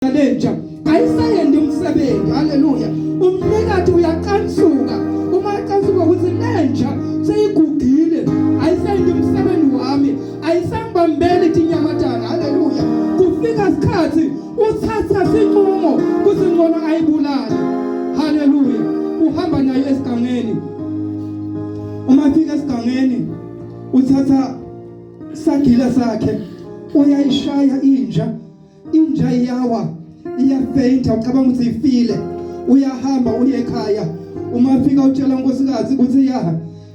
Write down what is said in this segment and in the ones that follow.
Lenja ayisayendi umsebenzi. Haleluya. Umnikati uyaqansuka, uma aqansuka ukuthi lenja seyigugile, ayisendi umsebenzi wami, ayisangibambeli tinyamatana. Haleluya. Kufika isikhathi uthatha sinqumo kuthi ngcono ayibulale. Haleluya. Uhamba naye esigangeni. Uma afika esigangeni uthatha sagila sakhe, uyayishaya inja. Inja iyawa, iyafeyinta, ucabanga ukuthi ifile. Uyahamba uye ekhaya, uma afika utshela unkosikazi ukuthi ya,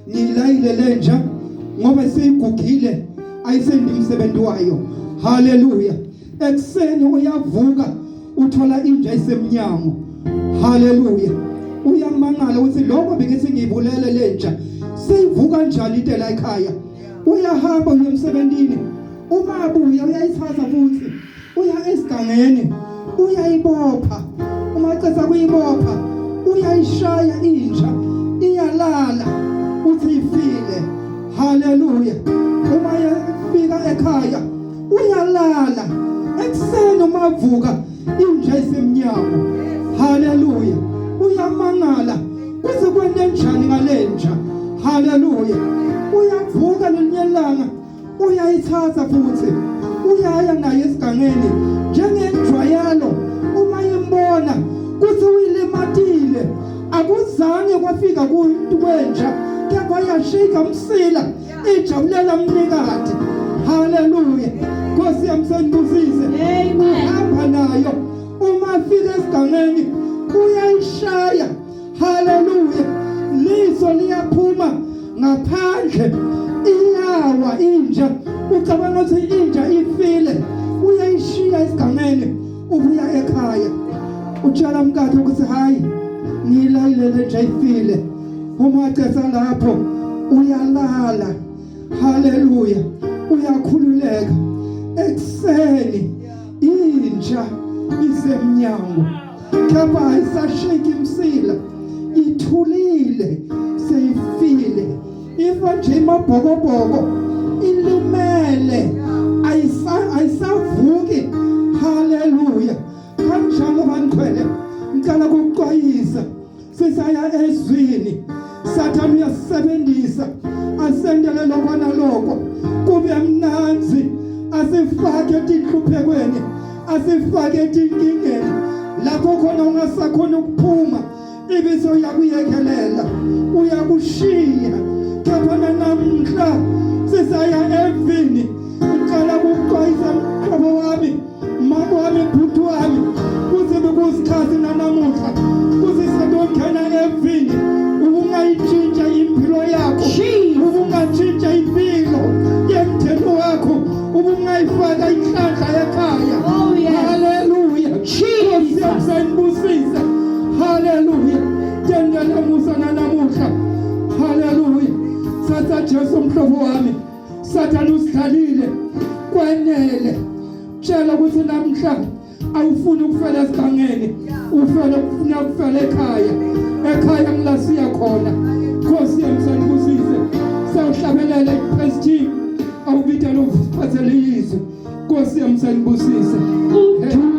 ngiyilayile lenja ngoba seyigugile, ayisendi umsebenzi wayo. Haleluya. Ekuseni uyavuka, uthola inja isemnyango. Haleluya. Uyamangala ukuthi lokho bengithi ngiyibulele lenja, seyivuka njani itela ekhaya. Uyahamba uye emsebenzini, uma abuya uyayithatha futhi uya esigangeni, uyayibopha. Uma eceda kuyibopha uyayishaya inja, iyalala, uthi ifile. Haleluya. Uma efika ekhaya uyalala, ekuseni uma avuka inja isemnyango. Haleluya. Uyamangala kuze kwenenjani ngalenja. Haleluya. Uyavuka lelinye ilanga, uyayithatha futhi uyaya naye esigangeni njengenjwayelo. Uma imbona kuthi uyilimatile, akuzange kwafika kumuntu kwenja, kepha yashika umsila, ijabulela mnikati. Haleluya. Nkosi yami, senibusise. Uhamba nayo, uma afika esigangeni uyayishaya. Haleluya. Liso liyaphuma ngaphandle, iyawa inja, ucabanga ukuthi inja ifile. Uyayishiya esigangeni, ubuya ekhaya, utshela umkakhe ukuthi hayi, ngiyilayile le nja, ifile. Uma acesa lapho uyalala. Haleluya. Uyakhululeka. Ekuseni inja isemnyango, kepha ayisashiki imsila, ithulile, seyifile. Ifa nje imabhokobhoko, ilimele, ayisavuki. Haleluya. Kanjalo bangcwele, ngicela ukuxwayisa, sisaya ezwini. Sathane uyasebenzisa, asendele lokho nalokho kube mnanzi, asifake etinhluphekweni, asifake etinkingeni lapho khona ungasakhona ukuphuma, ibise uyakuyekelela, uyakushiya. Kepha namhla sisaya evini, ngicela ukuxwayisa mhlobo wami, mama wami, bhuti wami, kuze bekusikhathi nanamuhla kuze sadongena evini. Ubungayitshintsha impilo yakho, ubungatshintsha impilo yemndeni wakho, ubungayifaka inhlanhla ekhaya. Oh, yes. Haleluya. Jesus. Senibusise. Haleluya. Tendela musa nanamuhla. Haleluya. Thatha Jesu, mhlobo wami. Sathane usidlalile kwenele. Tshela ukuthi namhla awufuni ukufela esigangeni, ufele ufuna ukufela ekhaya. Ekhaya ngilasiya khona. Nkosi yami, sanibusise. Sawuhlabelela ipraise team, awubita lo uphathele izwi. Nkosi yami, sanibusise. Udumo.